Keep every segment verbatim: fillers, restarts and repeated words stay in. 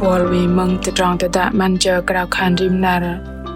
Buăl wei mơ̆ng tơdrong tơdă 'Măn Jơ Krao Khan Rim Năr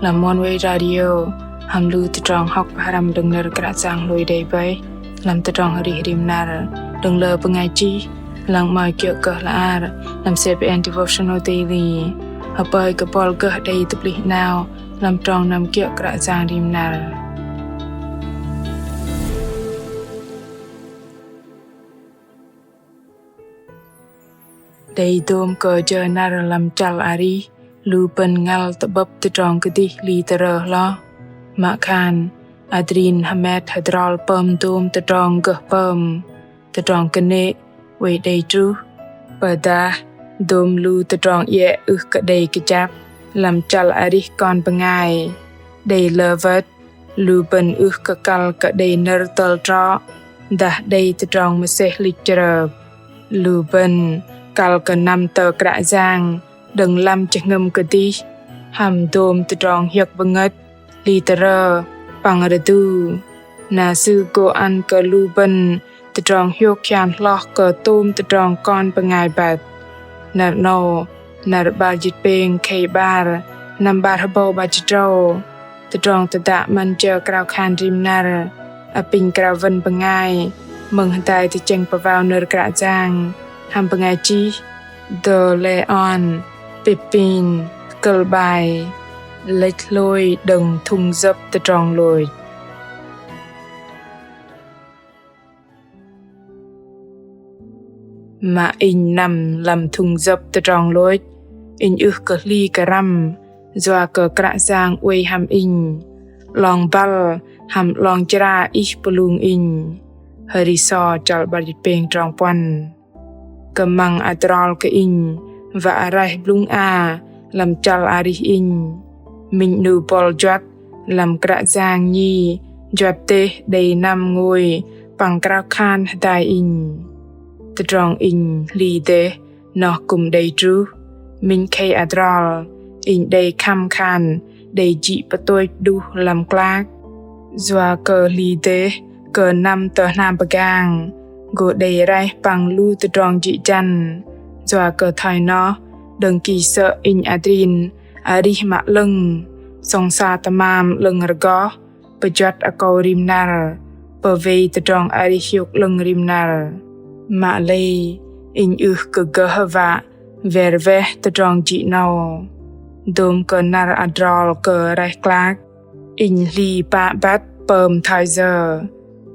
lăm Oneway Radio hăm lu tơdrong hŏk pơhrăm đơ̆ng nơ̆r Kră Yang hlôi đei bơih lăm tơdrong arih rim năr đơ̆ng lơ bơngai chih lăng 'mơ̆i kiơ̆ gơh hla ar lăm C B N Devotional Daily. Hơpơi kơ buăl gơh đei tơplih 'nao lăm trong năm kiơ̆ Kră Yang rim năr. Đei dôm kơ jơ năr lăm chăl arih, lu bơ̆n ngăl tơ'bơ̆p tơdrong kơdih hli tơrơ hloh. Mă khan adrin hơmet hơdrol pơm dôm tơdrong gơh pơm, tơdrong kơnê̆ oei đei truh. Pơdah dôm lu tơdrong iĕ ưh kơ đei kơjăp lăm chăl arih kon bơngai. Đei lơ wơ̆t lu bơ̆n ưh kơ kăl kơ đei nơ̆r tơl trŏ dah đei tơdrong mơsêh hlĭch chrơp. Lu bơ̆n kăl kơ năm tơ Kră Yang đơ̆ng lăm jơhngơ̆m kơdih hăm dôm tơdrong hiơ̆k bơngơ̆t hli tơrơ păng rơdu. Na Sư gô ăn kơ lu bơ̆n tơdrong hiôk hian hloh kơ tôm tơdrong kon bơngai băt. Năr 'nâu, năr 'bar jĭt pêng khei 'bar, năm 'bar hơbâu 'bar jĭt tơdrâu. Tơdrong tơdă 'Măn Jơ Krao Khan Rim Năr apinh krao wơ̆n bơngai mơ̆ng hơdai tơchĕng pơwao nơ̆r Kră Yang hăm bơngai chih De Leon Pepin, kơ̆l 'bai: Lĕch hlôi đơ̆ng thŭng yơ̆p tơdrong lôch. Mă inh năm lăm thŭng yơ̆p tơdrong lôch, inh ưh kơ hli kơ răm, yua kơ Kră Yang oei hăm inh, 'long băl hăm 'long jra Ih pơlung inh. Hơri So chăl 'bar jĭt pêng trong puăn. Kơmăng adrol kơ inh wă raih blŭng a lăm chăl arih inh. Minh 'nu buăl juăt lăm Kră Yang nhi juăt dêh đei năm ngôi păng krao khan hơdai inh. Tơdrong inh hli dêh noh kư̆m đei truh. Minh khei adrol inh đei khăm khan đei jĭ pơtôch đuh lăm klak. Yua kơ hli dêh kơ năm tơ hnam pơgang, gô đei raih păng lu tơdrong jĭ jăn. Yua kơ thoi noh, đơ̆ng ki sơ̆ inh adrin arih mă 'lơ̆ng, sŏng sa tơmam 'lơ̆ng rơgoh, pơjuăt akâu rim năr, pơwei tơdrong arih hiôk 'lơ̆ng rim năr. Mă lei, inh ưh kơ gơh wă wer weh tơdrong jĭ 'nâu. Dôm kơ năr adrol kơ raih klak, inh hli pă băt pơm thoi yơ.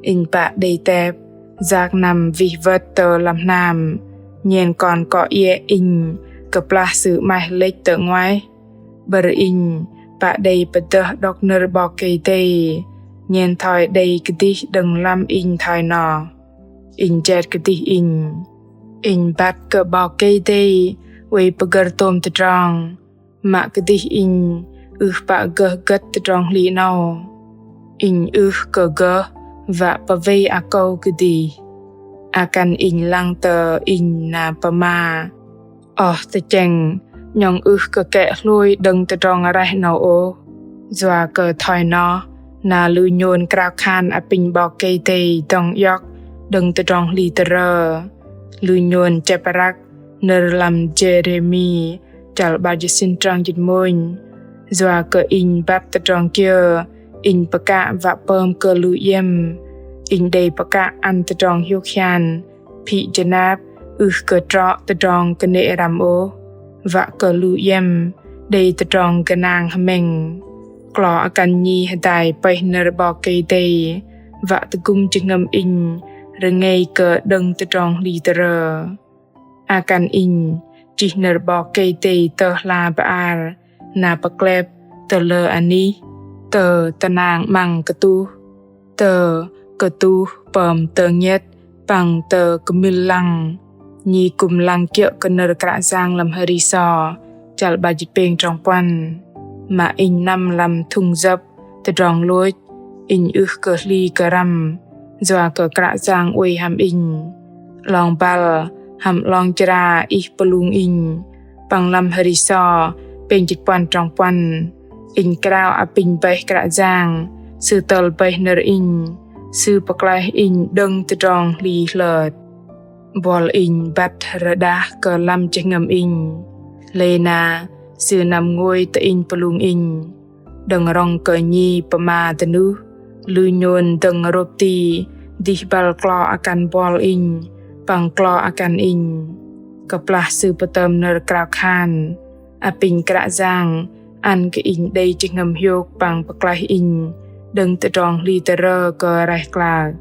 Inh pă đei tep, yak năm wih wơ̆t tơ lăm hnam, nhen kon kŏ iĕ inh kơplah sư 'maih lĕch tơ 'nguaih. 'Bơ̆r inh pă đei pơdơh đŏk nơ̆r 'Bok Kei-Dei, nhen thoi đei kơdih đơ̆ng lăm inh thoi noh. Inh jet kơdih inh. Inh băt kơ 'Bok Kei-Dei oei pơgơ̆r tôm tơdrong. Mă kơdih inh ưh pă gơh gơ̆t tơdrong hli 'nâu. Inh ưh kơ gơh wă pơwei akâu kơdih. Akăn inh lăng tơ inh na pơma. Oh tơchĕng, 'nhŏng ưh kơ kĕ hlôi đơ̆ng tơdrong raih 'nâu ôh. Yua kơ thoi noh, na lu nhôn krao khan apinh 'Bok Kei-Dei dŏng iŏk đơ̆ng tơdrong hli tơrơ. Lu nhôn chĕp răk nơ̆r lăm Jêrêmi chăl 'bar jĭt sĭn trong jĭt mônh. Yua kơ inh băt tơdrong kiơ, inh pơkă wă pơm kơ lu iĕm. Inh đei pơkă ăn tơdrong hiôk hian phĭ jơnap ưh kơ trŏ tơdrong kơnê̆ răm ôh, wă kơ lu iĕm đei tơdrong gơnang hơmĕng. Klo akăn nhi hơdai pơih nơ̆r 'Bok Kei-Dei wă tơgŭm jơhngơ̆m inh rơngei kơ đơ̆ng tơdrong hli tơrơ. Akăn inh chih nơ̆r 'Bok Kei-Dei tơ hla bơar na pơklep tơ lơ anih, tơ tơnăng 'măng kơtuh, tơ kơtuh pơm tơngiĕt păng tơ kơmil lăng. Nhi kư̆m lăng kiơ̆ kơ nơ̆r Kră Yang lăm Hơri So chăl 'bar jĭt pêng trong puăn. Mă inh năm lăm thŭng yơ̆p tơdrong lôch, inh ưh kơ hli kơ răm, yua kơ Kră Yang oei hăm inh. 'Long băl hăm 'long jra Ih pơlung inh. Păng lăm Hơri So pêng jĭt puăn trong puăn, inh krao apinh bơih Kră Yang, Sư tơl bơih nơ̆r inh, Sư pơklaih inh đơ̆ng tơdrong hli hlơt. Buăl inh băt rơđah kơ lăm jơhngơ̆m inh. Lei na Sư năm ngôi tơ inh pơlung inh. Đơ̆ng rŏng kơ nhi pơma dơnuh, lu nhôn dơ̆ng rôp ti dih băl klo akăn buăl inh păng klo akăn inh. Kơplah Sư pơtơm nơ̆r krao khan, apinh Kră Yang ăn kơ inh đei jơhngơ̆m hiôk păng pơklaih inh đơ̆ng tơdrong hli tơrơ kơ raih klak.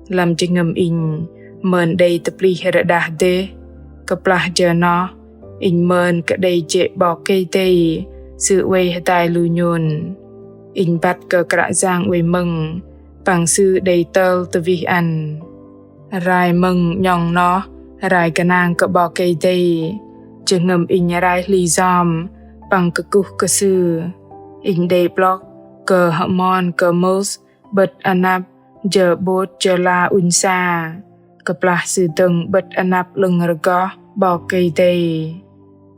Lăm jơhngơ̆m inh mơn đei tơplih rơđah dêh. Kơplah jơ noh, inh mơn kơ đei jê̆ 'Bok Kei-Dei Sư oei hơdai lu nhôn. Inh băt kơ Kră Yang oei mơ̆ng păng Sư đei tơl tơwih ăn. Rai mơ̆ng 'nhŏng noh rai gơnang kơ 'Bok Kei-Dei, jơhngơ̆m inh rai hli yom păng kơkuh kơ Sư. Inh đei 'blŏk kơ hơmon kơ Môis 'bơ̆t anăp jơ 'bôt jơ la ŭnh sa, kơplah sư dơ̆ng 'bơ̆t anăp 'lơ̆ng rơgoh 'Bok Kei-Dei.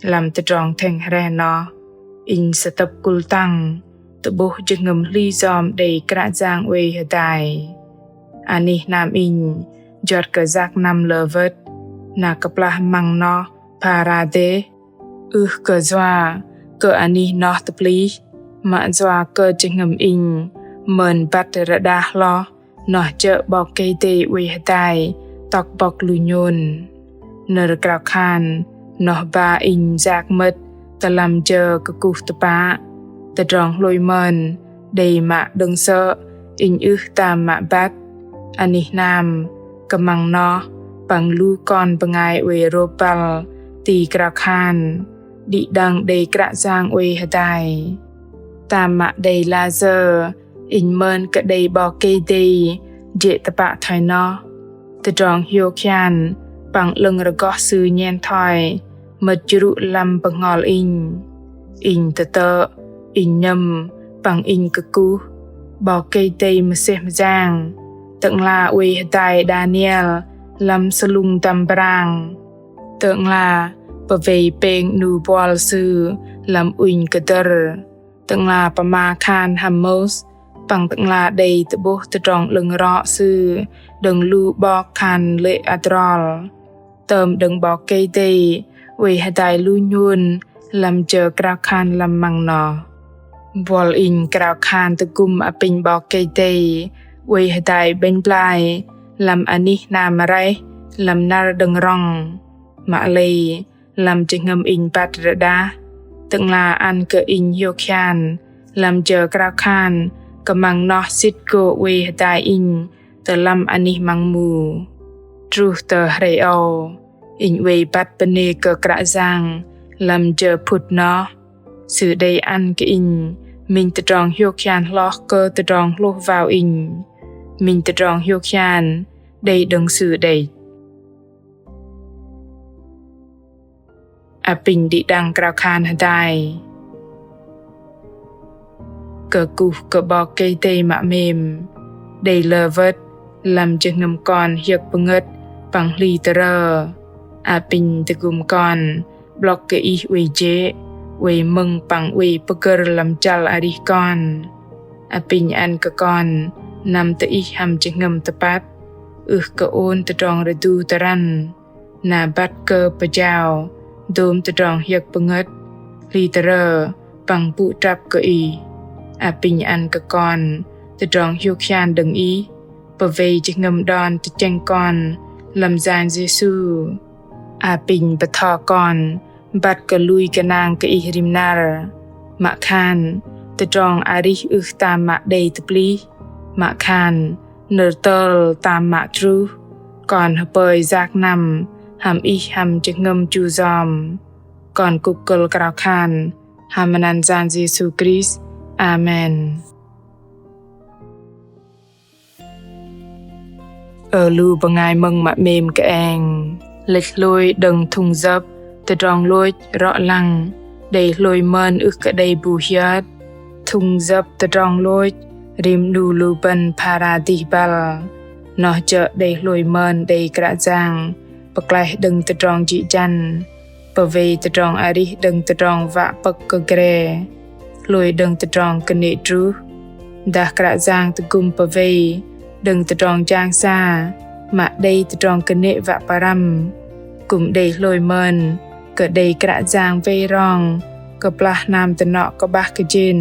Lăm tơdrong thĕng hrĕ noh, inh sơtơ̆p kŭl tăng tơ'bôh jơhngơ̆m hli yom đei Kră Yang oei hơdai. Anih hnam inh juăt kơ yak năm lơ wơ̆t, na kơplah măng noh phara dêh. Ưh kơ yua kơ anih noh tơplih, mă yua kơ jơhngơ̆m inh mơn băt rơđah hloh noh jơ̆ 'Bok Kei-Dei oei hơdai tŏk bŏk lu nhôn. Nơ̆r krao khan noh ba inh yak mơ̆t tơ lăm jơ kơkuh tơpă. Tơdrong hlôi mơn đei mă đơ̆ng sơ̆ inh ưh tam mă băt. Anih hnam kơmăng noh păng lu kon bơngai oei rôp băl ti krao khan đĭ đăng đei Kră Yang oei hơdai. Tam mă đei layơ inh mơn kơ đei 'Bok Kei-Dei jê̆ tơpă thoi noh. Tơdrong hiôk hian păng 'lơ̆ng rơgoh Sư nhen thoi mơ̆t jrŭ lăm bơhngol inh. Inh tơtơ̆, inh nhơ̆m păng inh kơkuh 'Bok Kei-Dei mơsêh mơyang, Tơ'ngla oei hơdai Đaniel lăm sơlŭng dăm brang. Tơ'ngla pơwei pêng 'nu buăl Sư lăm ŭnh kơdơ̆r. Tơ'ngla pơma khan hăm Môis, păng Tơ'ngla đei tơ'bôh tơdrong 'lơ̆ng rŏ Sư đơ̆ng lu 'bok khan lê̆ adrol. Tơm đơ̆ng 'Bok Kei-Dei oei hơdai lu nhôn lăm jơ krao khan lăm măng noh. Buăl inh krao khan tơgŭm apinh 'Bok Kei-Dei oei hơdai 'bĕnh blai lăm anih hnam raih lăm năr đơ̆ng rŏng. Mă lei lăm jơhngơ̆m inh băt rơđah, Tơ'ngla ăn kơ inh hiôk hian lăm jơ krao khan kơmăng noh sĭt gô oei hơdai inh tơ lăm anih măng mu. Truh tơ hrei âu, inh oei băt bơnê kơ Kră Yang lăm jơ phŭt noh. Sư đei ăn kơ inh minh tơdrong hiôk hian hloh kơ tơdrong hlôh wao inh. Minh tơdrong hiôk hian đei đơ̆ng Sư đĕch. Apinh đĭ đăng krao khan hơdai. Kơkuh kơ 'Bok Kei-Dei mă 'mêm, đei lơ wơ̆t lăm jơhngơ̆m kon hiơ̆k pơngơ̆t păng hli tơrơ. Apinh tơgŭm kon 'blŏk kơ Ih oei jê̆, oei mơ̆ng păng oei pơgơ̆r lăm chăl arih kon. Apinh ăn kơ kon năm tơ Ih hăm jơhngơ̆m tơpăt, ưh kơ ôn tơdrong rơdu tơrăn, na băt kơ pơjao dôm tơdrong hiơ̆k pơngơ̆t, hli tơrơ păng pŭ trăp kơ Ih. Apinh ăn kơ kon tơdrong hiôk hian đơ̆ng Ih, pơwei jơhngơ̆m đon tơchĕng kon lăm Yang Yêsu. Apinh bơtho kon băt kơ lui gơnang kơ Ih rim năr. Mă khan tơdrong arih ưh tam mă đei tơplih, mă khan nơ̆r tơl tam mă truh. Kon hơpơi yak năm hăm Ih hăm jơhngơ̆m chu yom. Kon kŭk kơ̆l krao khan hăm anăn Yang Yêsu Krist. Amen. Ơ lu bơngai mơ̆ng mă 'mêm kơeng, lĕch hlôi đơ̆ng thŭng yơ̆p tơdrong lôch rŏ lăng, đei hlôi mơn ưh kơ đei bu hiơt. Thŭng yơ̆p tơdrong lôch rim 'nu lu bơ̆n phara dih băl. Noh jơ̆ đei hlôi mơn đei Kră Yang pơklaih đơ̆ng tơdrong jĭ jăn, pơwei tơdrong arih đơ̆ng tơdrong wă pơ̆k kơ gre, hlôi đơ̆ng tơdrong kơnê̆ druh. Dah Kră Yang tơgŭm pơwei đơ̆ng tơdrong jang sa, mă đei tơdrong kơnê̆ wă pơrăm, kư̆m đei hlôi mơn kơ đei Kră Yang wei rong kơplah hnam tơnŏ kơ'bah kơjên.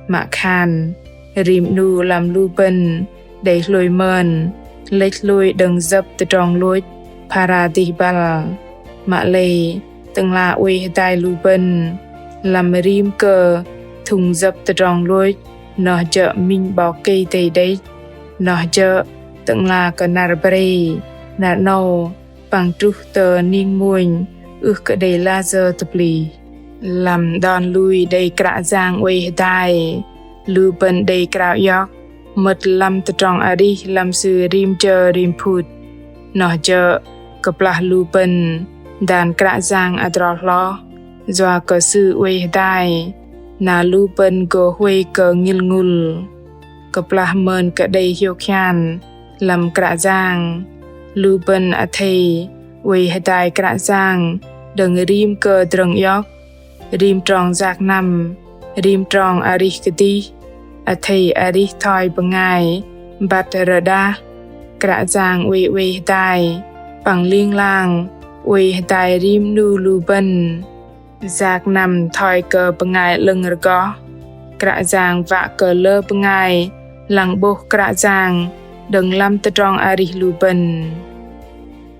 Mă khan, rim 'nu lăm lu bơ̆n đei hlôi mơn, lĕch hlôi đơ̆ng jơ̆p tơdrong lôch phara dih băl. Mă lei, Tơ'ngla oei hơdai lu bơ̆n lăm rim kơ thŭng jơ̆p tơdrong lôch, noh jơ̆ minh 'Bok Kei-Dei đĕch, noh jơ̆ Tơ'ngla kơ năr brei, năr 'nâu păng truh tơ ning mônh ưh kơ đei layơ tơplih. Lăm đon lui đei Kră Yang oei hơdai, lu bơ̆n đei krao iŏk mơ̆t lăm tơdrong arih lăm Sư rim jơ rim phŭt. Noh jơ̆ kơplah lu bơ̆n dan Kră Yang adrol hloh, yua kơ Sư oei hơdai, na lu bơ̆n gô huay kơ ngil ngŭl. Kơplah mơn kơ đei hiôk hian lăm Kră Yang, lu bơ̆n athei oei hơdai Kră Yang đơ̆ng rim kơ drơ̆ng iŏk, rim trong yak năm, rim trong arih kơdih, athei arih thoi bơngai băt rơđah. Kră Yang oei oei hơdai păng ling lang oei hơdai rim 'nu lu bơ̆n. Yak năm thoi kơ bơngai 'lơ̆ng rơgoh. Kră Yang wă kơ lơ bơngai lăng 'bôh Kră Yang đơ̆ng lăm tơdrong arih lu bơ̆n.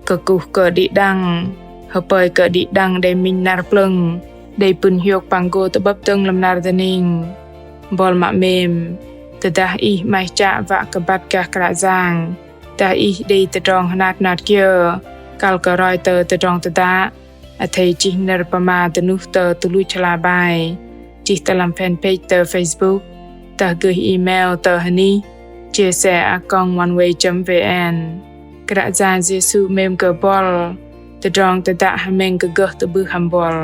Kơkuh kơ đĭ đăng, hơpơi kơ đĭ đăng đei minh năr plơ̆ng đei pŭn hiôk păng gô tơ'bơ̆p dơ̆ng lăm năr dơning. Bol mă 'mêm, tơdah ih 'maih chă wă kơ băt gah Kră Yang, dah ih đei tơdrong hơnat hơnat kiơ kăl kơ roi tơ tơdrong tơdă, athei chih nơ̆r pơma dơnuh tơ tơluch hla bơar, chih tơ lăm fanpage tơ Facebook, dah gơh email tơ hơnih chia sẻ a còng oneway chấm vn. Kră Yang Yêsu 'mêm kơ bol, tơdrong tơdă hơmĕng kơ gơh tơ'bưh hăm bol.